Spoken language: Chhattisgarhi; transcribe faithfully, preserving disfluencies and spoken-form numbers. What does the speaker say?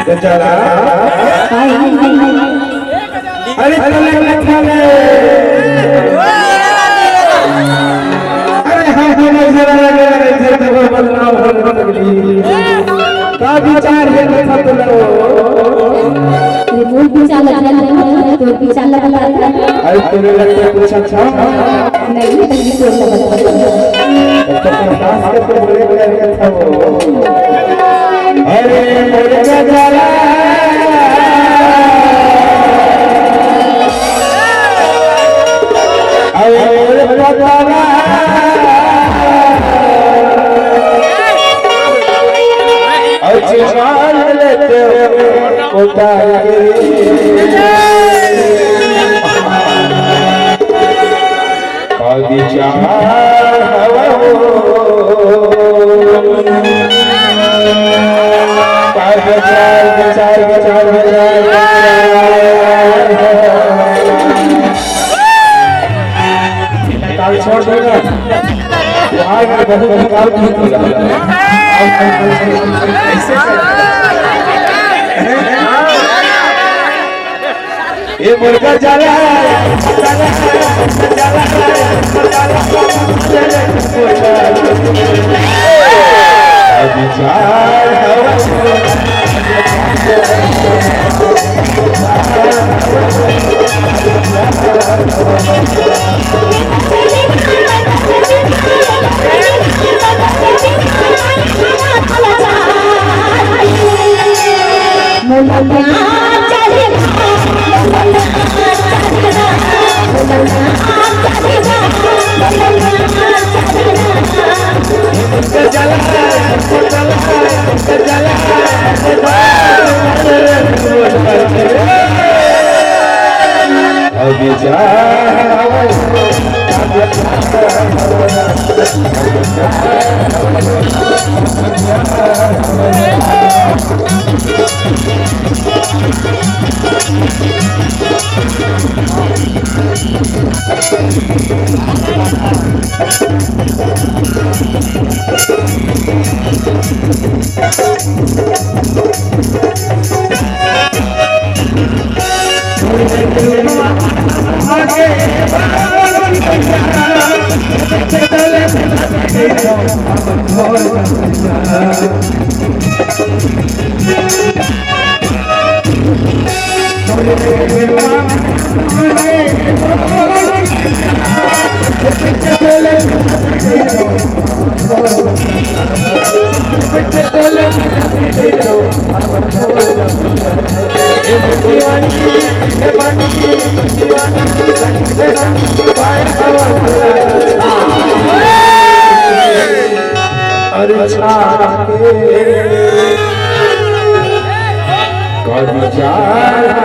तो चला। अरे चले कथा ले। अरे हम तो नजर लगे रहे थे तो वो बदनाम होने लगी। का विचार है कथा तो लो। ये मूल विचार लग रहा है, तो विचार लग रहा है। अरे तेरे लग तो कुछ अच्छा। नहीं, नहीं, नहीं, नहीं, नहीं। तो प्रकाश के तो बोले, बोले, बोले, था वो। अरे, बोले, क्या जा रहा है? अरे, बोले, पता ना। और चिमान लेते हो, उतार के। अभी चार हवा हो। चार, चार, चार, चार, चार, चार। काल छोड़ देगा। आज बहुत काल नहीं किया। ये मुर्गा जाला है, जाला है, जाला है, जाला है। अभी चार हवा। अरे छाके कभी चार